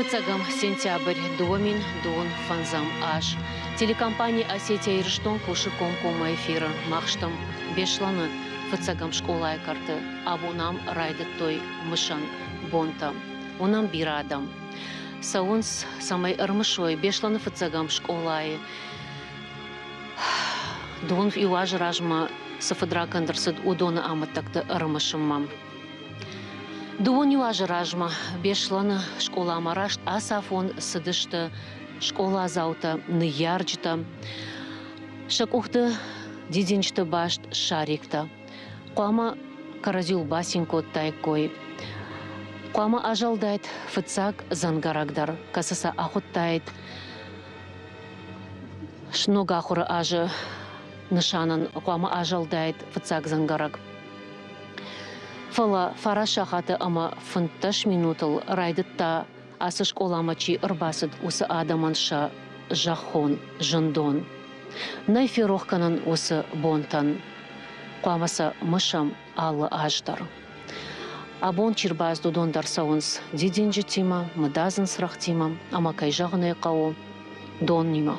Фыццӕгӕм сентябрь 2025 аз. Телекомпани «Осетия-Ирыстон» кусы комкоммӕ эфиры. Мах стӕм Беслӕны фыццӕгӕм скъолайы кӕрты. Абон ам райдыдтой мысӕн бонтӕ. Уынӕм бирӕ адӕм. Цӕуынц, цӕмӕй ӕрмысой Беслӕны фыццӕгӕм скъолайы дон иу азы размӕ цы фыдракӕнд ӕрцыд, уыдоны амӕттӕгты ӕрымысынмӕ. Дыууын иу азы размӕ Беслӕны скъоламӕ раст ацафон цыдысты скъоладзаутӕ, ныййарджытӕ. Сӕ къухты дидинджыты баст шариктӕ. Хъуамӕ кӕрӕдзиуыл бацин кодтаиккой. Хъуамӕ азӕлдаид фыццаг дзӕнгӕрӕг дӕр, кӕцы сӕ ахуыдтаид Сног ахуыры азы нысанӕн хъуамӕ азӕлдаид фыццаг дзӕнгӕрӕг. Фӕлӕ фараст сахаты ӕмӕ 15 минутыл райдыдта, ацы скъоламӕ чи ӕрбацыд, уыцы адӕмӕн сӕ зӕххон зындон. Нӕй ферох кӕнӕн уыцы бонтӕн. Хъуамӕ сӕ мысӕм алы аз дӕр. Абон чи рбацыд, уыдон дӕр цӕуынц дидинджытимӕ, мыдадзын цырӕгътимӕ ӕмӕ, кӕй зӕгъын ӕй хъӕуы, донимӕ.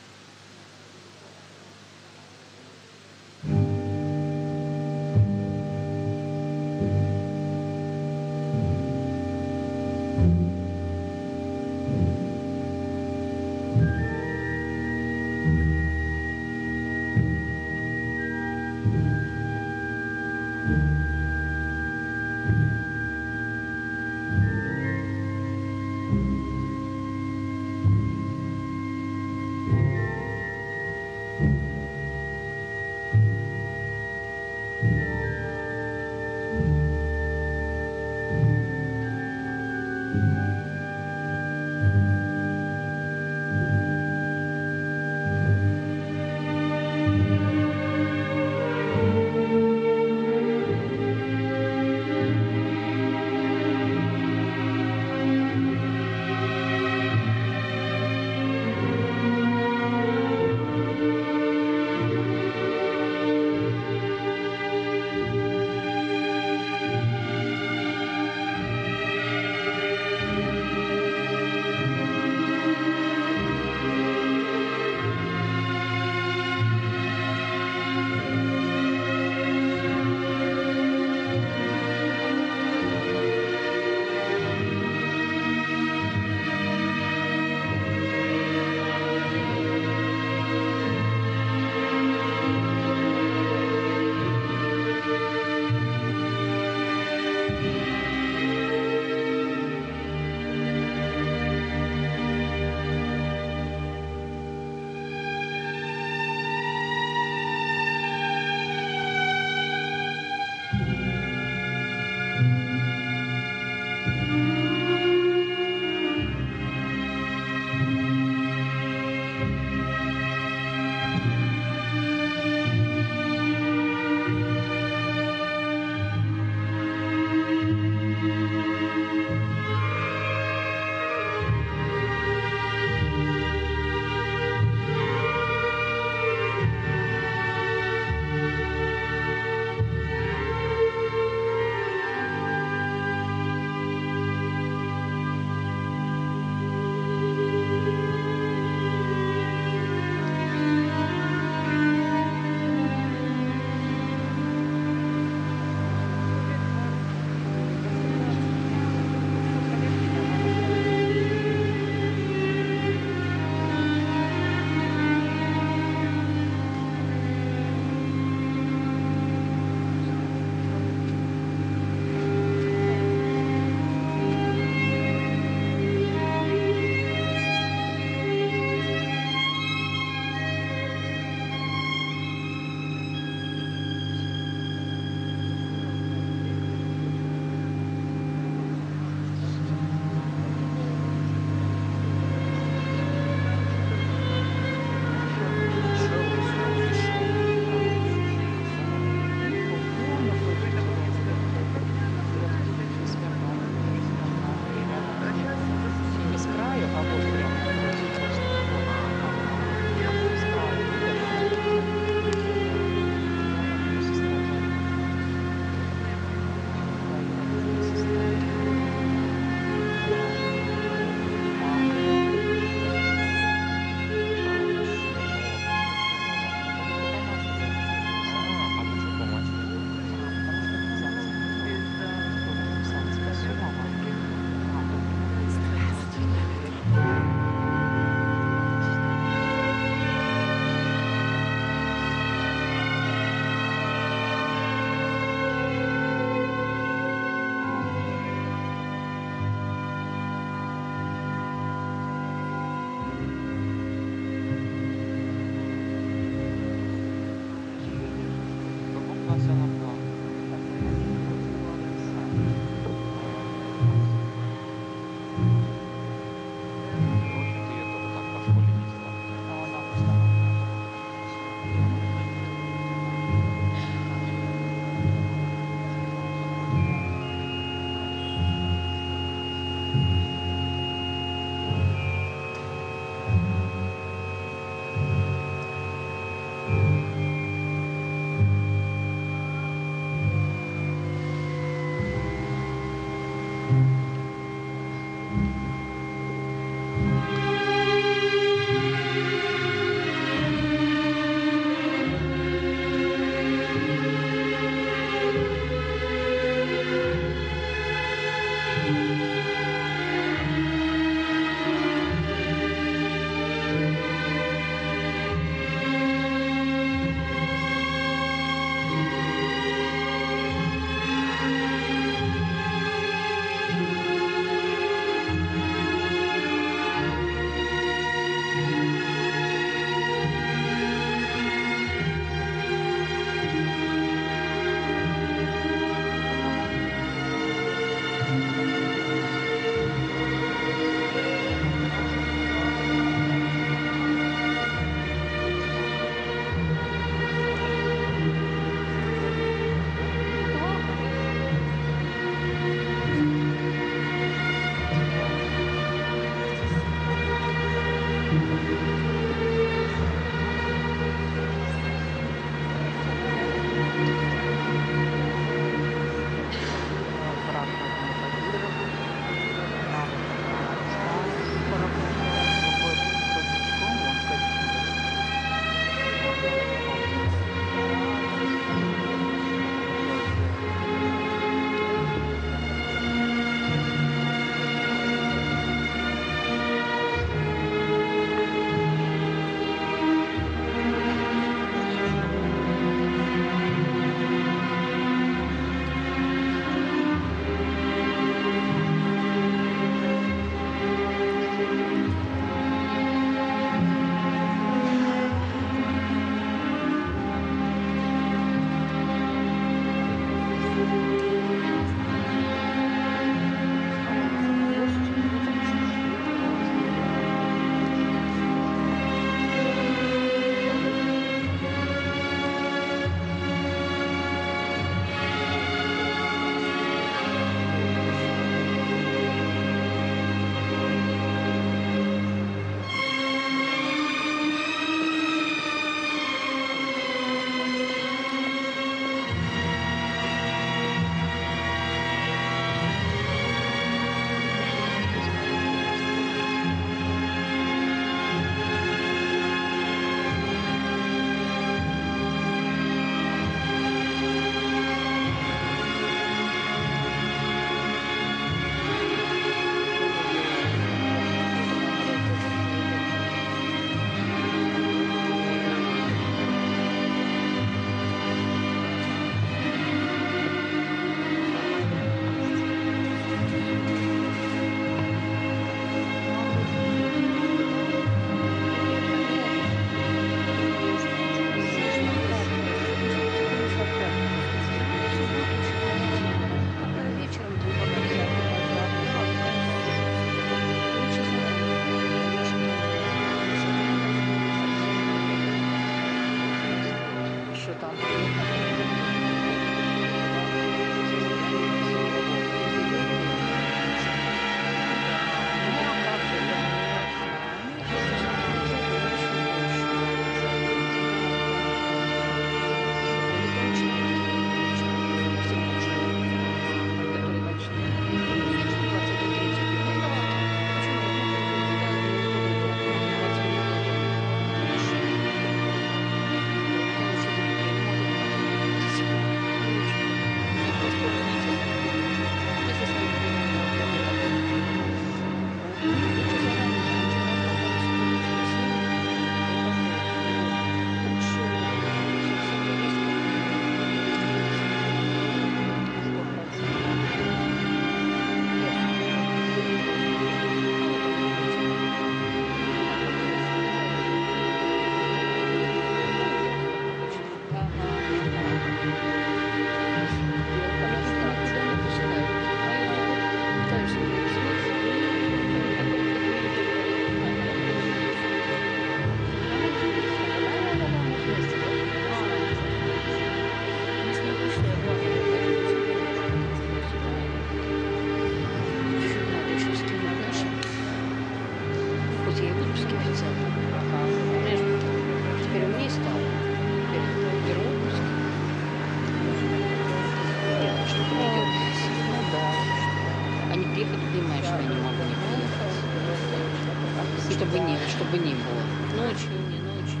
Чтобы не было. Ночью, не ночью,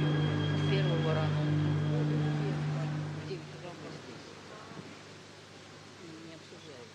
первого рано утром. В 9 утра мы здесь. Не обсуждаем.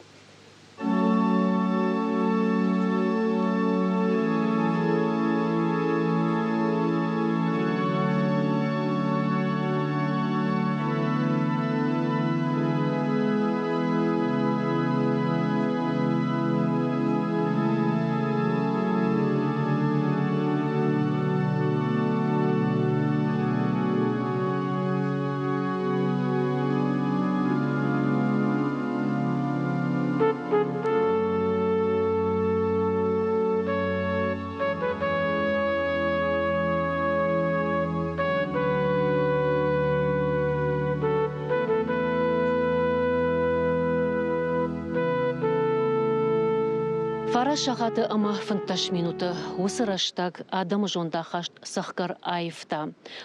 Фараст сахаты ӕмӕ 15 минуты уыцы рӕстӕг адӕмы зондахаст цӕхгӕр аивта.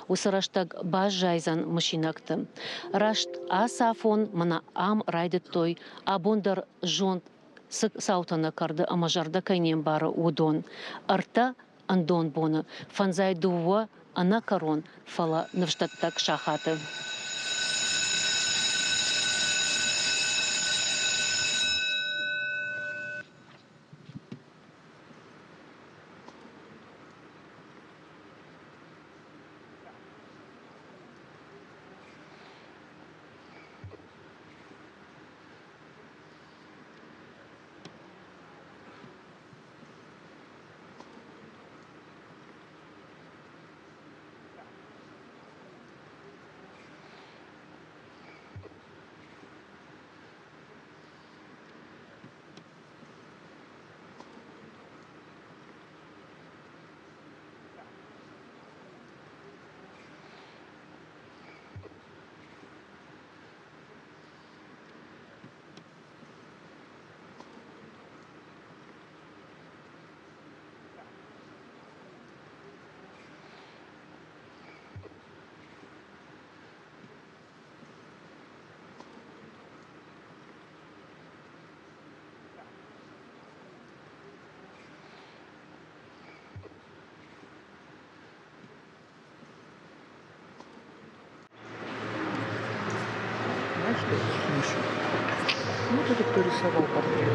Уыцы рӕстӕг баззайдзӕн мысинӕгты. Раст ацы афон мӕнӕ ам райдыдтой абон дӕр зонд цы цаутӕ нӕ кӕрды ӕмӕ зӕрдӕ кӕй не мбары, уыдон. Ӕртӕ ӕндон боны, фӕндзай дыууӕ ӕнӕкӕрон, фӕлӕ ныфсдӕттӕг сахаты. Вот это кто рисовал портрет.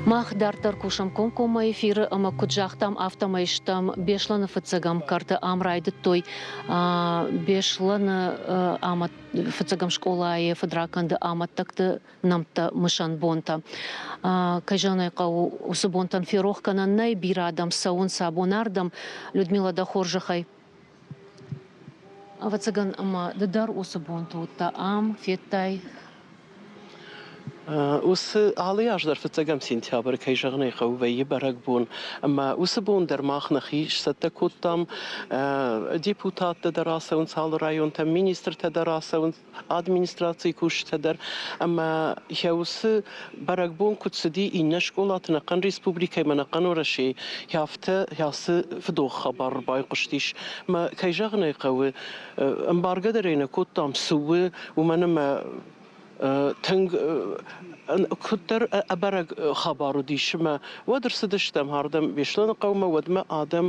Мах дарддӕр кусӕм комкоммӕ эфиры ӕмӕ куыд загътам, афтӕмӕй стӕм Беслӕны фыццӕгӕм кӕрты. Ам райдыдтой Беслӕны фыццӕгӕм скъолайы фыдракӕнды амӕттӕгты нӕмттӕ мысӕн бонтӕ. Кӕй зӕгъын ӕй хъӕуы, уыцы бонтӕн ферох кӕнӕн нӕй, бирӕ адӕм цӕуынц абон ардӕм. Людмила, дӕ хорзӕхӕй, Ӕвӕццӕгӕн, ӕмӕ ды дӕр уыцы бонты уыдтӕ ам, федтай. Уыцы алы аз дӕр фыццӕгӕм сентябры, кӕй зӕгъын ӕй хъӕуы, вӕййы бӕрӕгбон. Ӕмӕ уыцы бон дӕр мах нӕхи сцӕттӕ кодтам. Депутаттӕ дӕр ацӕуынц алы районтӕм, министртӕ дӕр ацӕуынц, администрацийы кусджытӕ дӕр. Ӕмӕ йӕ уыцы бӕрӕгбон куыд цыди иннӕ скъолаты ӕнӕхъӕн республикӕимӕ, ӕнӕхъӕн Уӕрӕсейы, афтӕ ацы фыдох хабар байхъуыстис. Мӕ, кӕй зӕгъын ӕй хъӕуы, ӕмбаргӕ дӕр ӕй нӕ кодтам, цы у, уымӕн ӕмӕ Тынг куыддӕр ӕбӕрӕг хабар уыдис ӕмӕ уӕд ӕрцыдыстӕм ардӕм Беслӕны хъӕумӕ, уӕдмӕ адӕм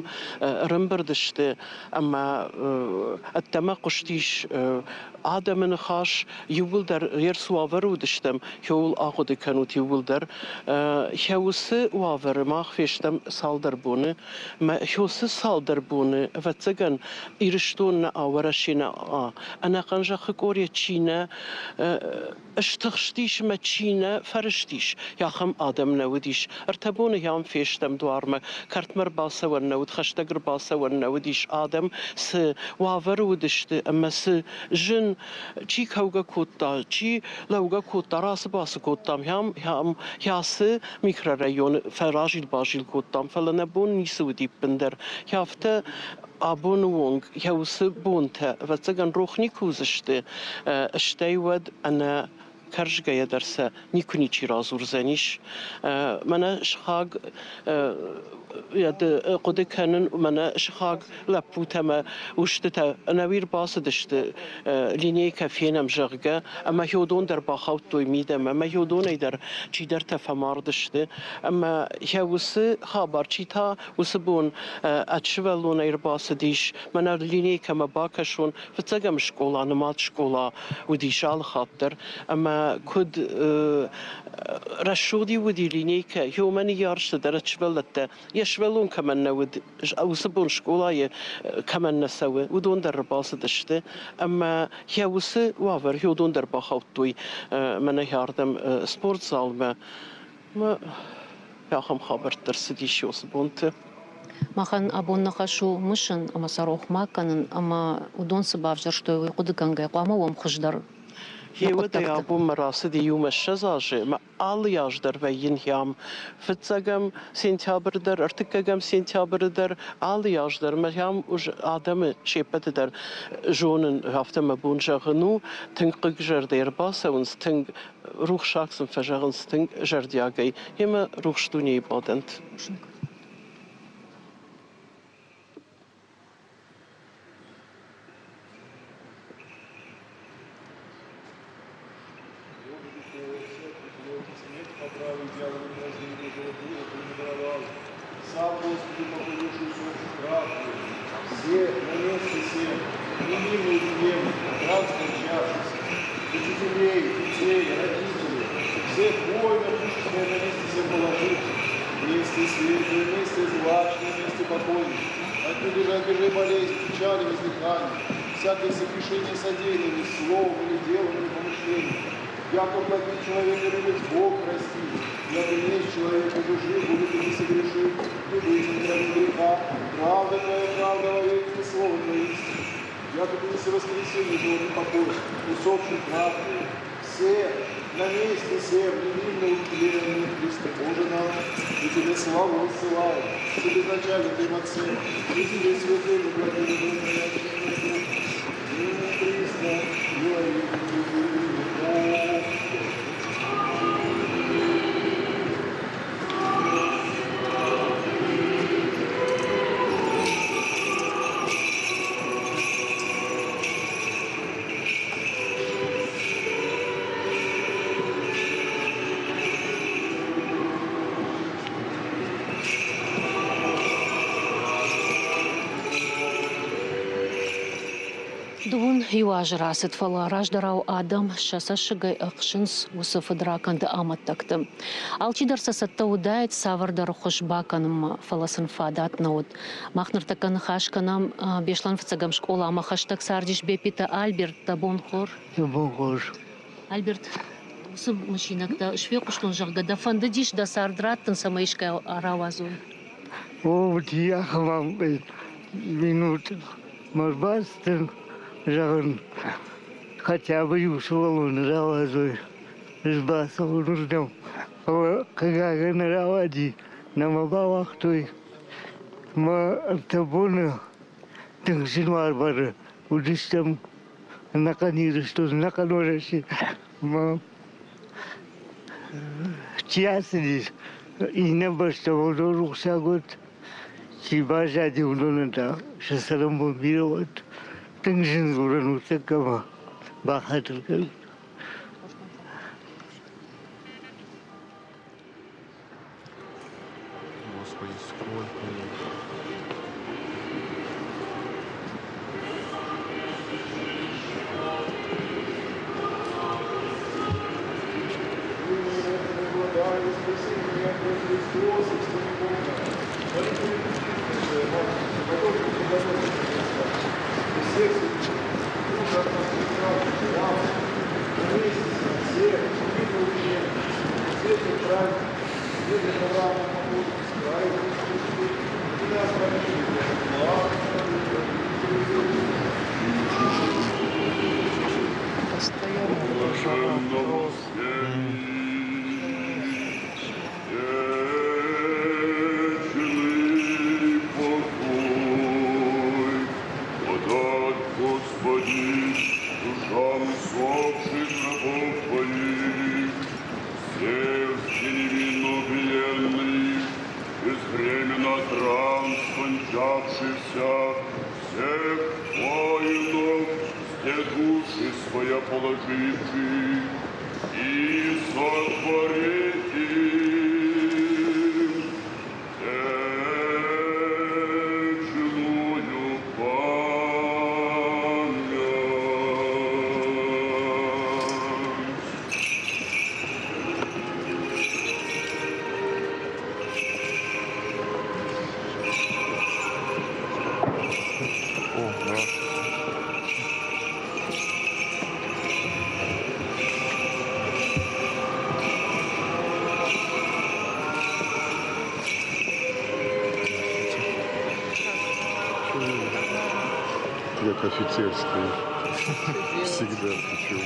ӕрӕмбырд сты ӕмӕ ӕддӕмӕ хъуыстис адӕмы ныхас, иууылдӕр йе цы уавӕры уыдыстӕм, кӕуыл ахъуыды кӕнут иууылдӕр. Уыцы уавӕры мах фестӕм цалдӕр боны. Мӕ уыцы цалдӕр боны, ӕвӕццӕгӕн, Ирыстон нӕ, Уӕрӕсе нӕ, ӕнӕхъӕн зӕххы къорийӕ чи нӕ стыхстис ӕмӕ чи нӕ фӕрыстис, ахӕм адӕм нӕ уыдис. Ӕртӕ боны йӕм фестӕм дуармӕ, кӕртмӕ ӕрбацӕуӕн нӕ уыд, хӕстӕг ӕрбацӕуӕн нӕ уыдис. Адӕм цы уавӕры уыдысты ӕмӕ цы зын, чи кӕугӕ кодта, чи лӕугӕ кодта, рацы-бацы кодтам, хӕм хӕцы микрорайоны фӕразил-базил кодтам, фӕлӕ нӕ бон ницы уыди ӕппындӕр. Афтӕ абоны онг йӕ уыцы бонтӕ, ӕвӕццӕгӕн, рох никуы уыдзысты, стӕй уӕд ӕнӕ кӕрзгӕйӕ дӕр сӕ никуы ничи радзурдзӕнис. Мӕнӕ сыхаг хъуыды кӕнын, мӕнӕ сыхаг лӕппутӕ мӕ устытӕ ӕнӕуи ӕрбацыдысты линейкӕ фенӕм, зӕгъгӕ, ӕмӕ уыдон дӕр бахаудтой мидӕмӕ, ӕмӕ уыдонӕй дӕр чидӕртӕ фӕмард сты. Ӕмӕ йӕ уыцы хабар чи та уыцы бон ӕд сывӕллонӕй ӕрбацыдис, мӕнӕ линейкӕмӕ бакӕсон, фыццӕгӕм скъола, нымад скъола уыдис алы хатт дӕр. Ӕмӕ куыд рӕсугъд-иу уыди линейкӕ, уымӕ ныййарджытӕ дӕр ӕд сывӕллӕттӕ, йӕ сывӕллон кӕмӕн нӕ уыд, уыцы бон скъолайы кӕмӕн нӕ цӕуы, уыдон дӕр ӕрбацыдысты. Ӕмӕ йӕ уыцы уавӕр уыдон дӕр бахаудтой мӕнӕ ардӕм спортзалмӕ. Мӕ ахӕм хабӕрттӕ рцыдис уыцы бонты. Махӕн абон нӕ хӕс у мысын ӕмӕ сӕ рох ма кӕнын, ӕмӕ уыдон цы бавзӕрстой, уый хъуыдыгӕнгӕ хъуамӕ уӕм хуыздӕр. Гъеуӕдӕй абонмӕ рацыди иумӕ 20 азы, ӕмӕ алы аз дӕр вӕййын хиам. Фыццӕгӕм сентябры дӕр, ӕртыккӕгӕм сентябры дӕр, алы аз дӕр мӕ хиам адӕмы се ппӕты дӕр зонын, афтӕ мӕ бон зӕгъын у, тынг хъыгзӕрдӕ ӕрбацӕуынц, тынг рухсаг сын фӕзӕгъынц тынг зӕрдиагӕй, ӕмӕ рухс дунейы бадӕнт. Сам, Господи, покоривший усопших раб Твой, все на месте сем, невинные тлен, раб скончавшийся, учителей, детей, родителей, всех воинов, мужественных на месте всем положивших, вместе светлые, вместе злачные, вместе покойных, отнюдь же обежи болезнь, печали, воздыхание, всякое согрешение содеянное, словом или делом, или помышлением. Яко благий человека любит, Бог простит, яко есть человек уже жив, будет и не согрешит, не быть он греха, правда твоя, правда во веки, слово твое истина. Яко ты неси воскресенье, живот и покой, усопших раб твоих, все на месте всем невинно утленные Христе Боже наш, и Тебе славу воссылаем, Тебе изначально Ты Отцем, и Тебе святым и благим и Дух, Христа, и во веки веков. Дыууын иу азы рацыд, фӕлӕ раздӕрау адӕм сӕ цӕссыгӕй ӕхсынц уыцы фыдракӕнды амӕттӕгты. Алчидӕр сӕ цӕттӕ уыдаид цавӕрдӕр хуыз бакӕнынмӕ, фӕлӕ сын фадат нӕ уыд. Мах ныртӕккӕ ныхас кӕнӕм Беслӕн фыццӕгӕм скъоламӕ хӕстӕг цардис Беппиты Альберт. Дӕ бон хор. Дӕ бон хорз. Альберт, уыцы мысинӕгтӕ сфехъуыстон, зӕгъгӕ, дӕ фӕндыдис дӕ цард раттын, цӕмӕй искӕй рауадзон? О, уыди ахӕм минут мӕ рбацыдтӕн, зӕгъын, хотя бы иу сывӕллоны рауадзой. Ӕз бацӕуын уырдӕм, фӕлӕ хъыгагӕн рауади, нӕ мӕ бауагътой. Мӕ ӕртӕ боны тынг зын уавӕры уыдыстӕм ӕнӕхъӕн Ирыстон, ӕнӕхъӕн Уӕрӕсе. Мӕ чи ацыдис, иннӕ бӕстӕ уыдон рухсаг уыд, чи баззади, уыдонӕн та сӕ цӕрӕнбон бирӕ уӕд. Тынг зын дзурӕн у тӕккӕ бахатыр кӕн. Как офицерские. Всегда причем.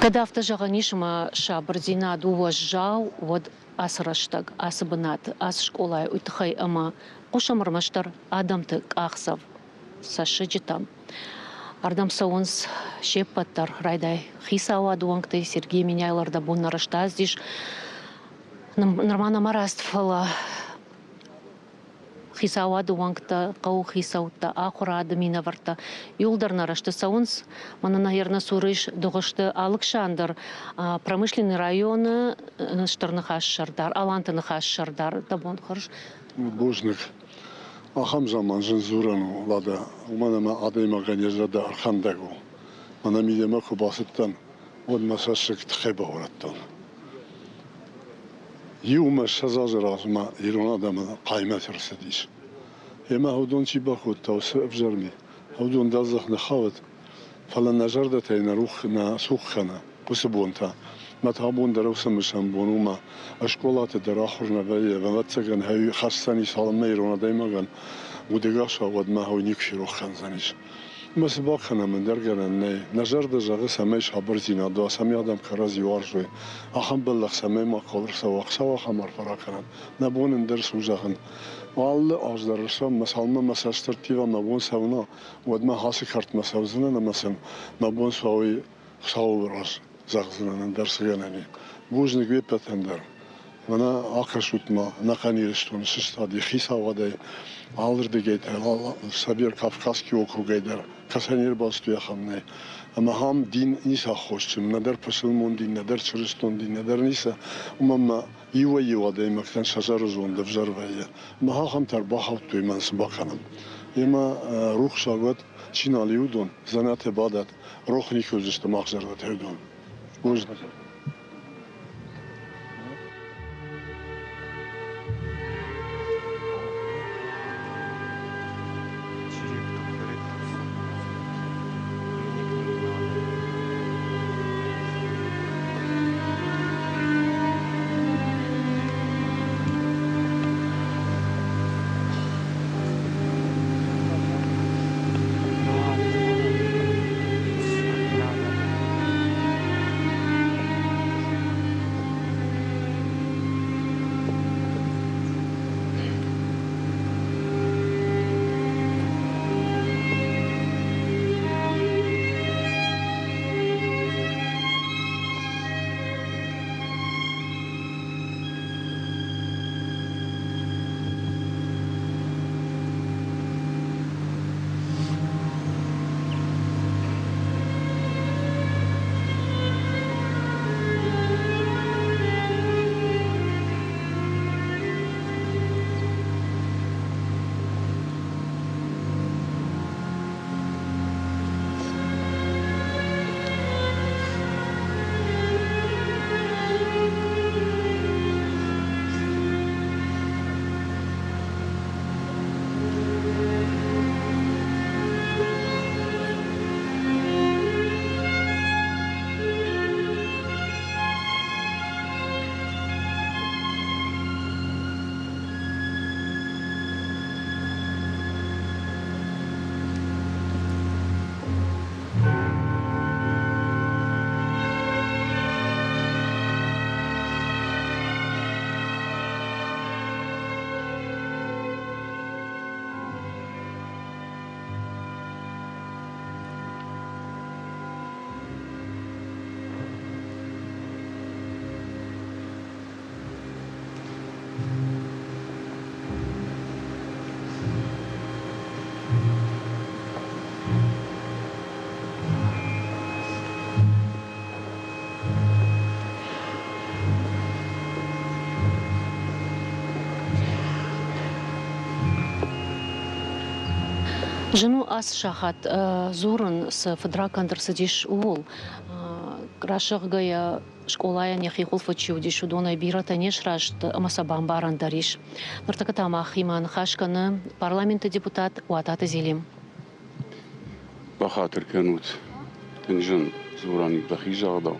Кӕд афтӕ зӕгъӕн ис, ӕмӕ сабырдзинад у уӕззау, уӕд ацы рӕстӕг, ацы бынаты, ацы скъолайы уый тыххӕй ӕмӕ хъусӕм ӕрмӕстдӕр адӕмты къахдзӕф цӕссыджытӕм. Ардӕм цӕуынц се ппӕт дӕр, райдай хицауады уӕнгтӕй Сергей Меняйло ӕрдӕбон нӕ рӕстӕдзис. Нырма нӕма раст, фӕлӕ хицауады уӕнгтӕ, хъӕуы хицӕуттӕ, ахуырады минӕвӕрттӕ иууылдӕр нӕ рӕзты цӕуынц. Мӕнӕ нӕ цуры ис Дыгъуызты Алыксандр, промышленный районы Стыр Ныхасы сӕрдар, Аланты Ныхасы сӕрдар. Дӕ бон хорз. Бузныг. Ахӕм заман зын дзурӕн у, Лада, уымӕн ӕмӕ адӕймагӕн йӕ зӕрдӕ ӕрхӕндӕг у. Мӕнӕ мидӕмӕ куы бацыдтӕн, уӕд мӕ цӕссыг тыххӕй баурӕдтон. Иумӕ 20 азы размӕ ирон адӕмы хъаймӕт ӕрцыдис. Ӕмӕ уыдон чи бакодта, уыцы ӕвзӕр ми, уыдон дӕлдзӕх нӕ хауд, фӕлӕ нӕ зӕрдӕтӕй нӕ рух нӕ цух кӕны уыцы бонтӕ. Мӕ та абон дӕр уыцы мысӕн бон у мӕ скъолаты дӕр ахуыр нӕ вӕййы, ӕвӕццӕгӕн, хӕсдзӕни цалынмӕ ирон адӕймагӕн удӕгас уа, уӕдмӕ уый никуы ферох кӕндзӕнис. Ӕмӕ цы бакӕнӕм, ӕндӕр гӕнӕн нӕй. Нӕ зӕрдӕ зӕгъы, цӕмӕй сабырдзинад уа, цӕмӕй адӕм кӕрӕдзи уарзой. Ахӕм бӕллӕх цӕмӕй ма хъӕуы ӕрцӕуа, Хуыцау ахӕм арфӕ ракӕнӕд. Нӕ бон ӕндӕр цы у зӕгъын. Алы аз дӕр сӕм мӕ цалынмӕ мӕ цӕст ӕрттива, мӕ бон цӕуына, уӕдмӕ ацы кӕртмӕ цӕудзынӕн ӕмӕ сын мӕ бон цы уа, уый Хуыцауы раз зӕгъдзынӕн, ӕндӕр цы гӕнӕн и. Бузныг уе ппӕтӕн дӕр. Мӕнӕ акӕсут-ма, ӕнӕхъӕн Ирыстоны сыстади хицауадӕй алырдыгӕй дӕр, Сабир Кавказский округӕй дӕр, кӕцӕй не рбацыд, ахӕм нӕй. Ӕмӕ ахӕм дин ницы аххосджын, нӕдӕр пысылмон дин, нӕдӕр чырыстон дин, нӕдӕр ницы. Уымӕн ӕмӕ иуӕй-иу адӕймӕгтӕн сӕ сӕрызонд ӕвзӕр вӕййы. Ӕмӕ ахӕмтӕ ӕрбахаудтой мӕн цы бакӕнӕм. Емӕ рухсаг уӕд, чи нал и, уыдон, дзӕнӕты бадӕт, рох никуы уыдзысты мах зӕрдӕтӕ уыдон. Бузныг. Зын у ацы сахат дзурын, цы фыдракӕнд ӕрцыдис, ууыл. Рӕсӕгъгӕйӕ скъолайӕн йӕхи хуылфы чи уыдис, уыдонӕй бирӕтӕ не сраст ӕмӕ сӕ бамбарӕн дӕр ис. Ныртӕккӕ та махимӕ ныхас кӕны парламенты депутат Уататы Зелим. Бахатыр кӕнут, тынг зын дзурӕн дӕхи загъдау.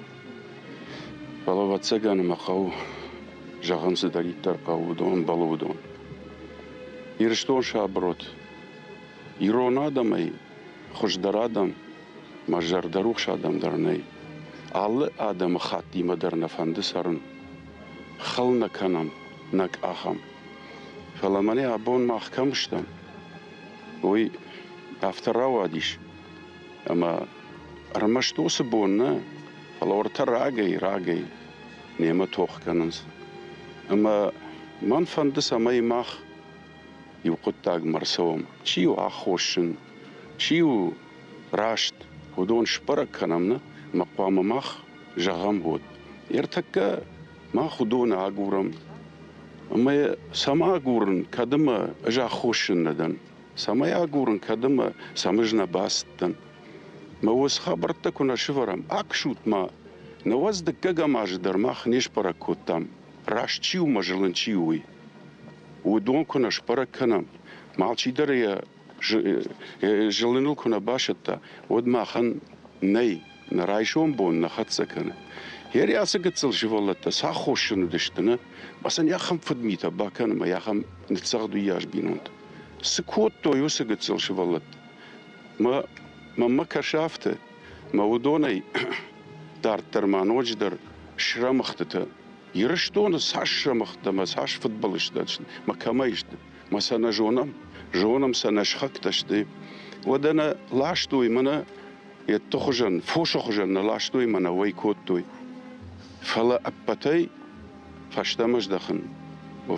Фӕлӕ, ӕвӕццӕгӕн, мӕ хъӕуы зӕгъын цыдӕриддӕр хъӕуы, уыдон ӕмбӕлы уыдон. Ирыстон сабыр уыд. Ирон адӕмӕй хуыздӕр адӕм мӕ зӕрдӕрухс адӕм дӕр нӕй. Алы адӕмы хаттимӕ дӕр нӕ фӕнды цӕрын. Хыл нӕ кӕнӕм, нӕ къахӕм. Фӕлӕ мӕнӕ абон мах кӕм стӕм, уый афтӕ рауадис, ӕмӕ ӕрмӕст уыцы бон нӕ, фӕлӕ уӕртӕ рагӕй-рагӕй немӕ тох кӕнынц. Ӕмӕ мӕн фӕнды, цӕмӕй мах иу хъуыддагмӕ ӕрцӕуӕм. Чи у аххосджын, чи у раст, уыдон сбӕрӕг кӕнӕм нӕ, ӕмӕ хъуамӕ мах зӕгъӕм уӕд. Ӕртӕккӕ мах уыдоны агурӕм. Ӕмӕ цӕмӕ агурын, кӕд ӕмӕ ӕз аххосджын нӕ дӕн? Цӕмӕй агурын, кӕд ӕмӕ сӕм ӕз нӕ бацыдтӕн? Мӕ уыцы хабӕрттӕ куы нӕ сывӕрӕм, аксут-ма, науӕдз дыккӕгӕм азы дӕр мах не сбӕрӕг кодтам, раст чи у мӕ зылын чи у, уый. Уыдон куы нӕ сбӕрӕг кӕнӕм, алчидӕр йӕ зылыныл куы нӕ басӕтта, уӕд махӕн нӕй, нӕ райсом бон нӕ хӕццӕ кӕны. Гъер ацы гыццыл сывӕллӕттӕ цы аххосджын уыдысты, нӕ? Ӕмӕ сын ахӕм фыдмитӕ бакӕн ӕмӕ ахӕм ныццагъд уыйас бинонты. Цы кодтой уыцы гыццыл сывӕллӕттӕ? Мӕ мӕнмӕ кӕсы афтӕ, мӕ уыдонӕй дарддӕр ма ноджыдӕр срӕмыгътытӕ. Ирыстоны цас срӕмыгъдтӕ ӕмӕ цас фыдбылызтӕ мӕ кӕмӕй сты. Мӕ сӕ нӕ зонӕм, зонӕм сӕ нӕ сыхӕгтӕ сты. Уӕдӕ нӕ ластой мӕнӕ йедты хуызӕн, фосы хуызӕн нӕ ластой мӕ нӕ уӕй кодтой. Фӕлӕ ӕппӕтӕй фӕстӕмӕ здӕхын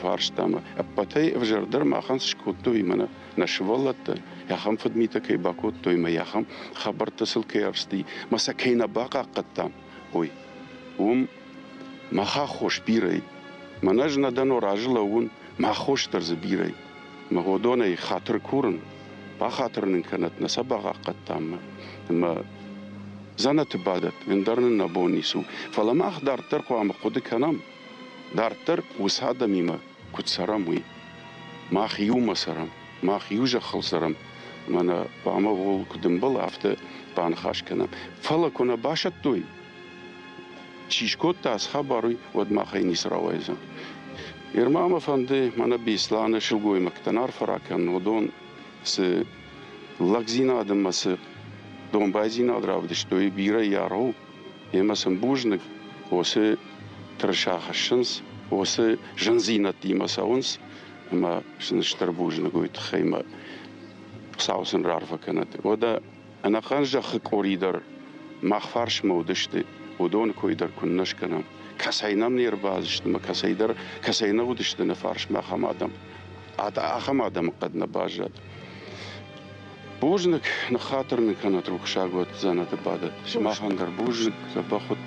фарстамӕ. Ӕппӕтӕй ӕвзӕрдӕр махӕн цы скодтой мӕнӕ нӕ сывӕллӕттӕ, ахӕм фыдмитӕ кӕй бакодтой мӕ ахӕм хабӕрттӕ сыл кӕй ӕрцыди, мӕ сӕ кӕй нӕ бахъахъхъӕдтам, уый. Уым мах аххос бирӕ и. Мӕнӕ ӕз нӕ дӕн разы лӕууын, мӕ аххос дӕр дзы бирӕ и. Мӕ уыдонӕй хатыр курын, бахатыр нын кӕнӕт, нӕ сӕ бахъахъхъӕдтам ӕмӕ дзӕнӕты бадӕт, ӕндӕр нын нӕ бон ницы у. Фӕлӕ мах дарддӕр хъуамӕ хъуыды кӕнӕм, дарддӕр уыцы адӕмимӕ куыд цӕрӕм, уый. Мах иумӕ цӕрӕм, мах иу зӕххыл цӕрӕм, мӕнӕ хъуамӕ ууыл куыд ӕмбӕлы, афтӕ баныхас кӕнӕм. Фӕлӕ куы нӕ басӕттой, чи скодта ацы хабар, уый, уӕд махӕй ницы рауайдзӕн. Ирма мӕ фӕнды мӕнӕ Беслӕны сылгоймӕгтӕн арфӕ ракӕнын, уыдон цы лӕгдзинад ӕмӕ цы домбайдзинад равдыстой, бирӕ яру, емӕ сын бузныг, уыцы тырыса хӕссынц, уыцы зындзинӕдтимӕ цӕуынц, ӕмӕ сын стыр бузныг уый тыххӕй мӕ Хуыцау сын раарфӕ кӕнӕд. Уӕдӕ ӕнӕхъӕн зӕххы къори дӕр мах фарсмӕ уыдысты, уыдоны кой дӕр куыннӕ скӕнӕм. Кӕцӕй нӕм не рбацыдысты ӕмӕ кӕцӕйдӕр, кӕцӕй нӕ уыдысты нӕ фарсмӕ ахӕм адӕм. Ахӕм адӕмы хъӕд нӕ баззад. Бузныг, ныххатыр нын кӕнӕт рухсаг уӕд дзӕнӕты бадӕт. Сымахӕн дӕр бузныг, дзӕбӕх ут.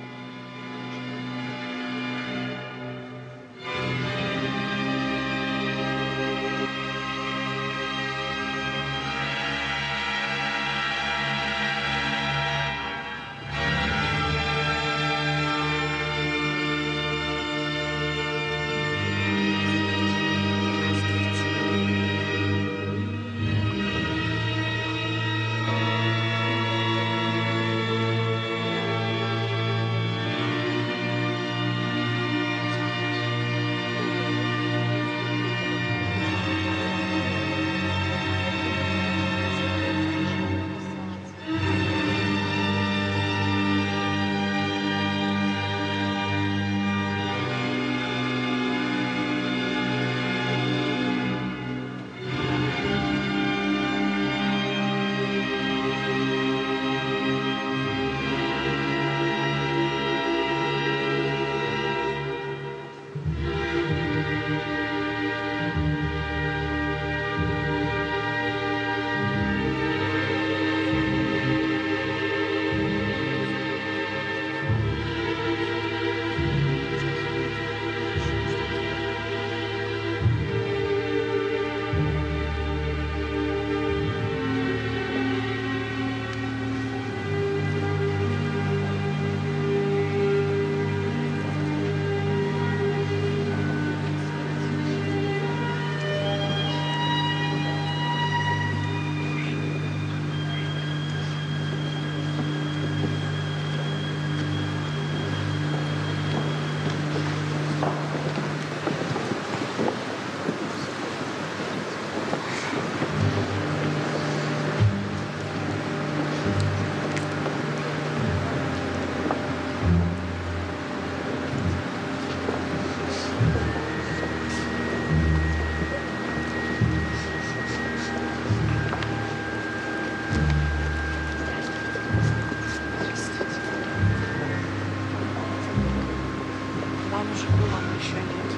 Вам уже было, но еще нет.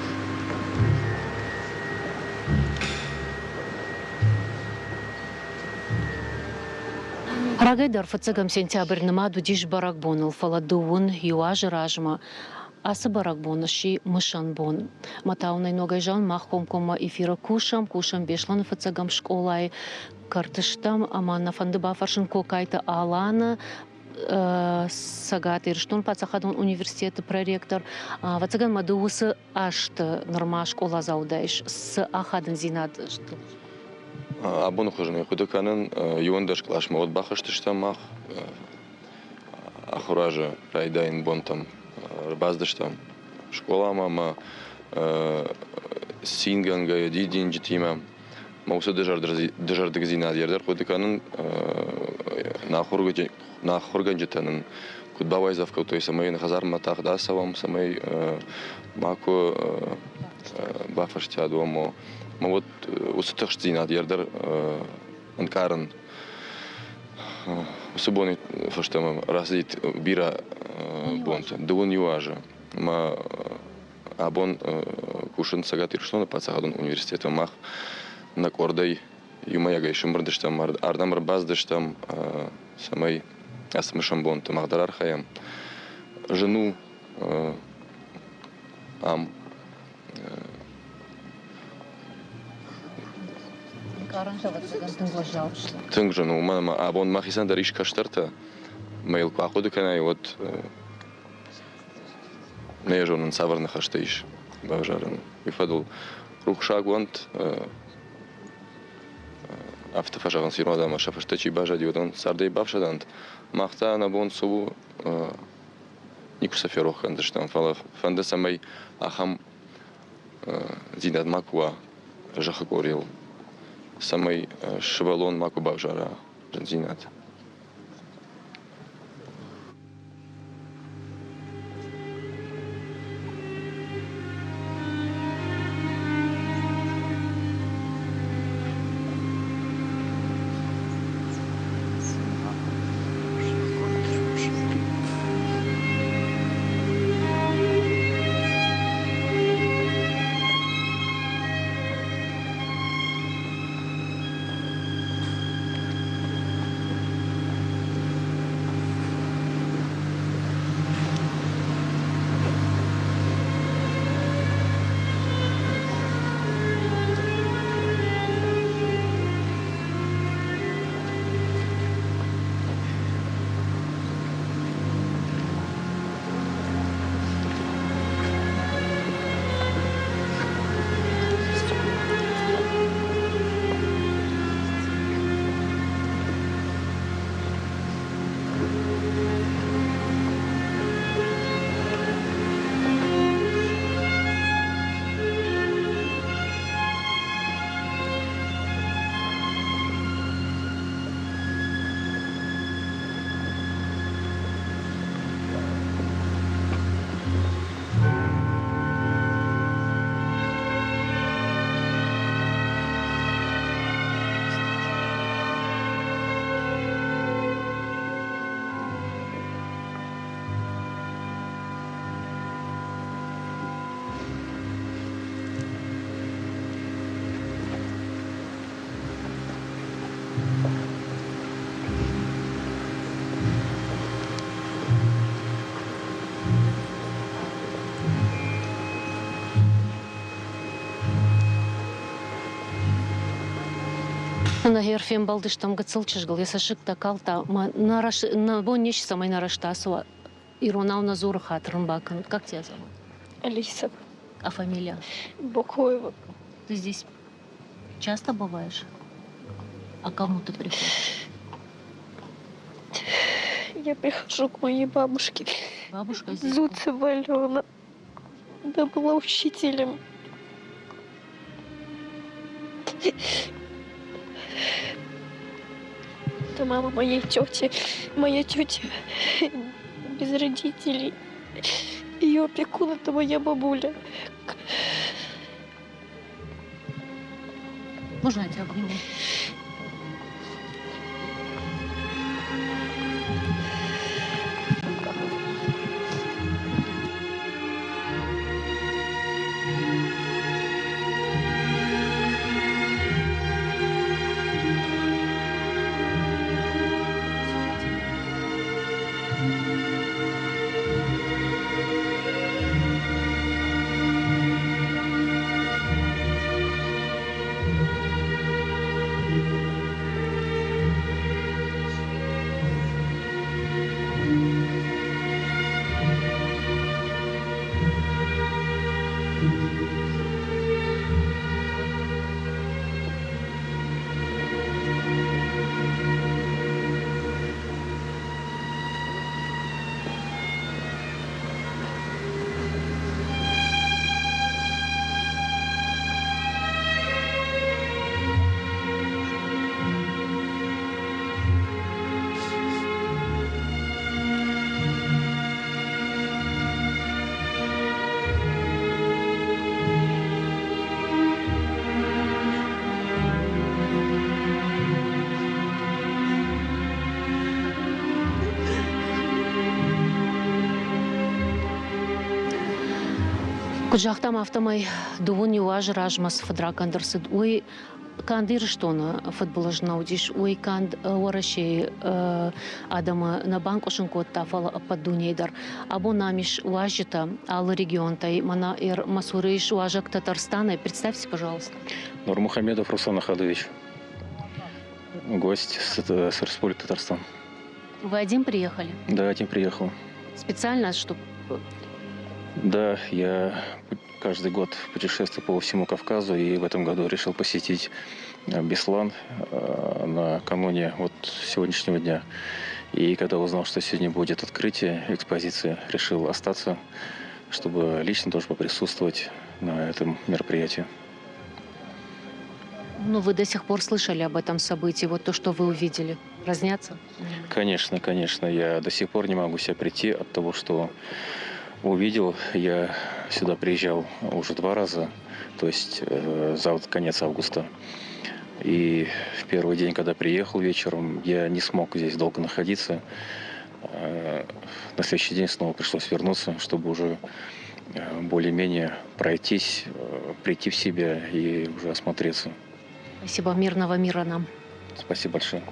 Рагӕй дӕр фыццӕгӕм сентябрь нымад уыдис бӕрӕгбоныл, фӕлӕ дыууын иу азы размӕ ацы бӕрӕгбон сси мысӕн бон. Мӕ та уын ӕй ногӕй зӕгъын, мах комкоммӕ эфиры кусӕм, кусӕм Беслӕны фыццӕгӕм скъолайы кӕрты стӕм ӕмӕ нӕ фӕнды бафӕрсын Кокайты Аланы, Цӕгат Ирыстоны паддзахадон университеты проректор. Ӕвӕццӕгӕн ма ды уыцы азты нырма скъоладзау дӕ цы ахадындзинад сты? Абоны хуызӕн хъуыды кӕнын, иуӕндӕс къласмӕ уӕд бахызтыстӕм мах ахуыразы райдайӕн бонтӕм ӕрбацыдыстӕм скъоламӕ ӕмӕ цингӕнгӕйӕ дидинджытимӕ мӕ уыцы дызӕрдыгдзинад ӕрдӕр хъуыды кӕнын нӕ ахуыргӕнджытӕ нын куыд бауайдзӕф кодтой, цӕмӕй нӕ хӕдзармӕ тагъд ацӕуӕм, цӕмӕй макуы бафӕстиат уӕм. Мӕ уӕд уыцы тыхстдзинад йӕ дӕр ӕнкъарын. Уыцы боны фӕстӕмӕ рацыди бирӕ бонтӕ, дыууын иу азы. Мӕ абон кусын Цӕгат Ирыстоны паддзахадон университеты. Мах нӕ къордӕй иумӕйагӕй сӕмбырд стӕм, ардӕм ӕрбацыдыстӕм, цӕмӕй ацы мысӕн бонты мах дӕр архайӕм. Зын у ам Тынг зын у, уымӕн ӕмӕ абон мӕхицӕн дӕр ис кӕстӕртӕ. Мӕ йыл куы ахъуыды кӕнай, уӕд нӕ йӕ зонын, цавӕр ныхӕстӕ ис бавзарын. Уый фӕдыл рухсаг уӕнт, афтӕ фӕзӕгъынц ирон адӕмы, сӕ фӕстӕ чи баззади, уыдон цардӕй бафсӕдӕнт. Мах та нӕ бон цы у, никуы сӕ ферох кӕндзыстӕм, фӕлӕ фӕнды, цӕмӕй ахӕм дзинад макуы уа зӕххы къорийыл, цӕмӕй сывӕллон макуы бавзара зындзинад. Нӕхи фембӕлдыстӕм гыццыл чызгыл, йӕ цӕссыгтӕ калдта. Нӕ бон не сси, цӕмӕй нӕ рӕзты ацӕуа. Иронау нӕ дзуры, хатыр ын бакӕн. Как тебя зовут? Алиса. А фамилия? Бокоева. Ты здесь часто бываешь? А кому ты приходишь? Я прихожу к моей бабушке. Бабушка здесь? Зуцева Алена. Она была учителем. Это мама моей тети. Моя тетя без родителей. Ее опекун это моя бабуля. Можно я тебя обниму? Куыд загътам, афтӕмӕй дыууын иу азы размӕ цы фыдракӕнд ӕрцыд, уый канд Ирыстоны фыдбылыз нӕ уыдис, уый канд Уӕрӕсейы адӕмы нӕ банкъуысын кодта, фӕлӕ ӕппӕт дунейы дӕр. Абон нӕм ис уазджытӕ алы регионтӕй. Мӕнӕ мӕ цуры ис уазӕг Татарстанӕй. Представьте, пожалуйста. Нурмухамедов Руслан Ахадович, гость с Республики Татарстан. Вы один приехали? Да, один приехал. Специально, чтобы... Да, я каждый год путешествую по всему Кавказу, и в этом году решил посетить Беслан накануне вот сегодняшнего дня. И когда узнал, что сегодня будет открытие экспозиции, решил остаться, чтобы лично тоже поприсутствовать на этом мероприятии. Ну, вы до сих пор слышали об этом событии, вот то, что вы увидели. Разнятся? Конечно, конечно. Я до сих пор не могу себя прийти от того, что увидел. Я сюда приезжал уже 2 раза, то есть за конец августа. И в первый день, когда приехал вечером, я не смог здесь долго находиться. На следующий день снова пришлось вернуться, чтобы уже более-менее пройтись, прийти в себя и уже осмотреться. Спасибо. Мирного мира нам. Спасибо большое.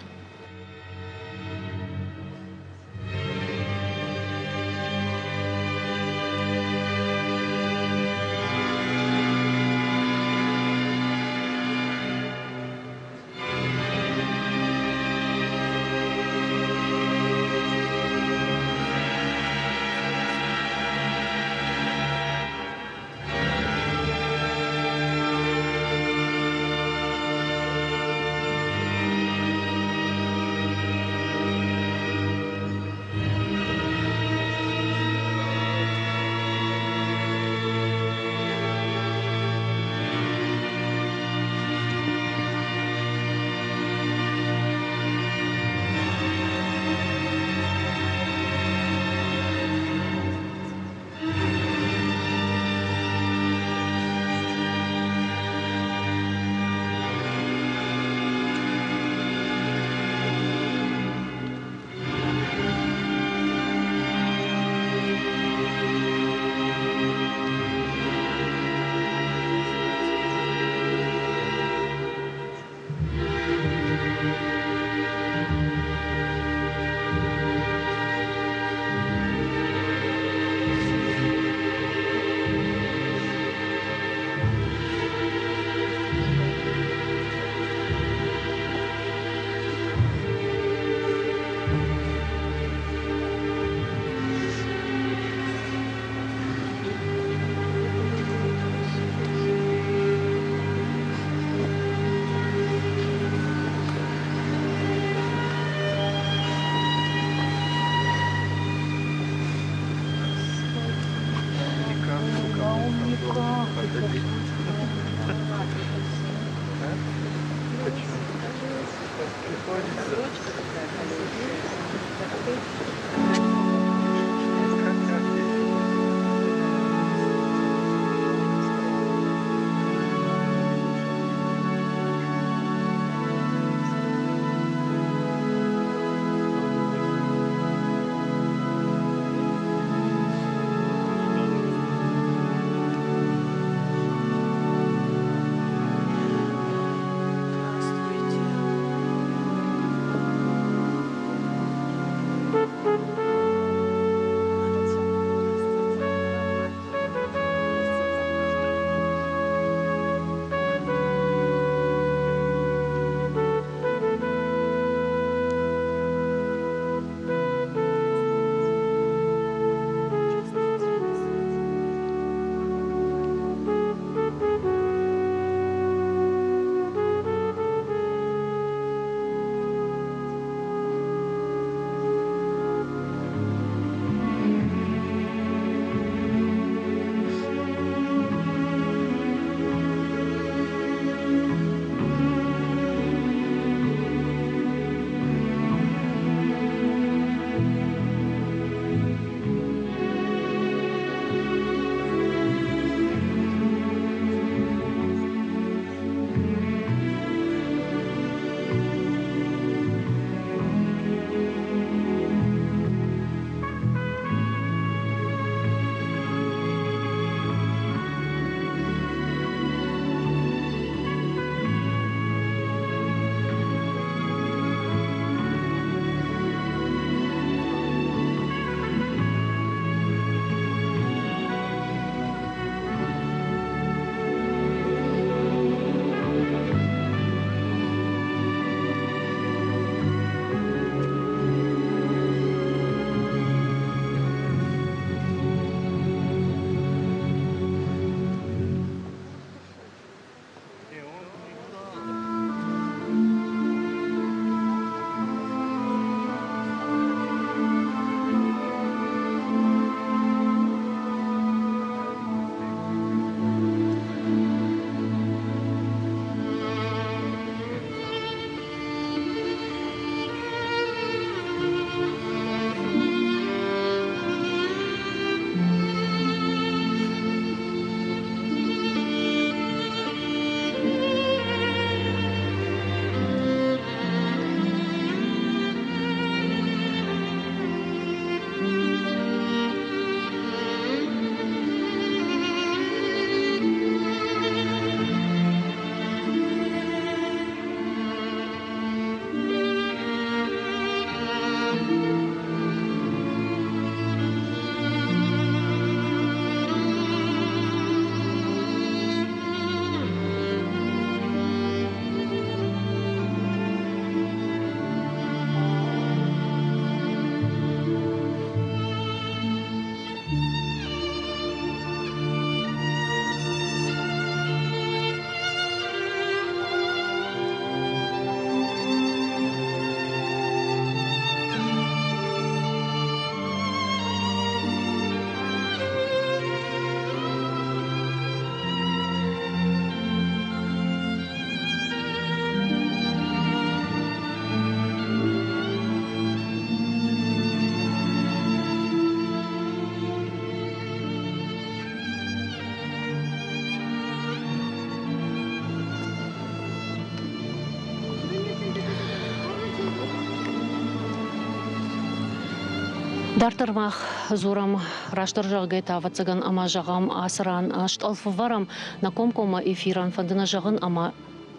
Дарддӕр мах дзурӕм, растдӕр зӕгъгӕ та, ӕвӕццӕгӕн, ӕмӕ зӕгъӕм, ацы ран стъӕлф ӕвӕрӕм нӕ комкоммӕ эфирӕн. Фӕнды нӕ зӕгъын, ӕмӕ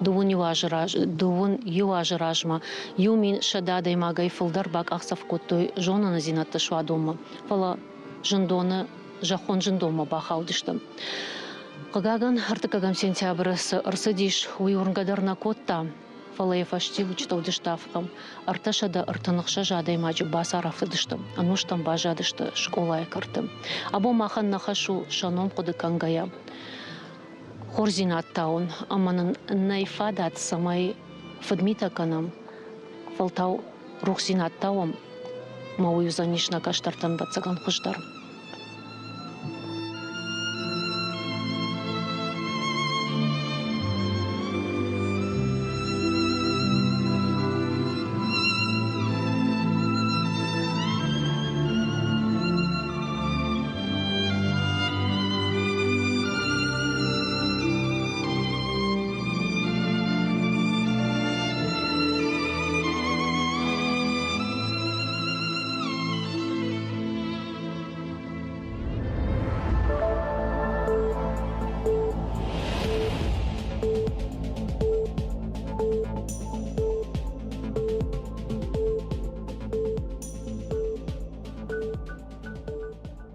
дыууын иу азы размӕ 1100 адӕймагӕй фылдӕр бакъахдзӕф кодтой зонындзинӕдты суадонмӕ, фӕлӕ зындоны зӕххон зындонмӕ бахаудысты. Хъыгагӕн, ӕртыккӕгӕм сентябры цы ӕрцыдис, уый уырнгӕ дӕр нӕ кодта, фӕлӕ йӕ фӕстиуджытӕ уыдысты афтӕ. 336 адӕймаджы бацарӕфтыдысты, ӕнустӕм баззадысты скъолайы кӕрты. Абон махӕн нӕ хӕс у сӕ ном хъуыды кӕнгӕйӕ хорздзинад тауын, ӕмӕ нын нӕй фадат, цӕмӕй фыдмитӕ кӕнӕм, фӕлтау рухсдзинад тауӕм, ӕмӕ уый уыдзӕнис нӕ кӕстӕртӕн ӕвӕццӕгӕн хуыздӕр.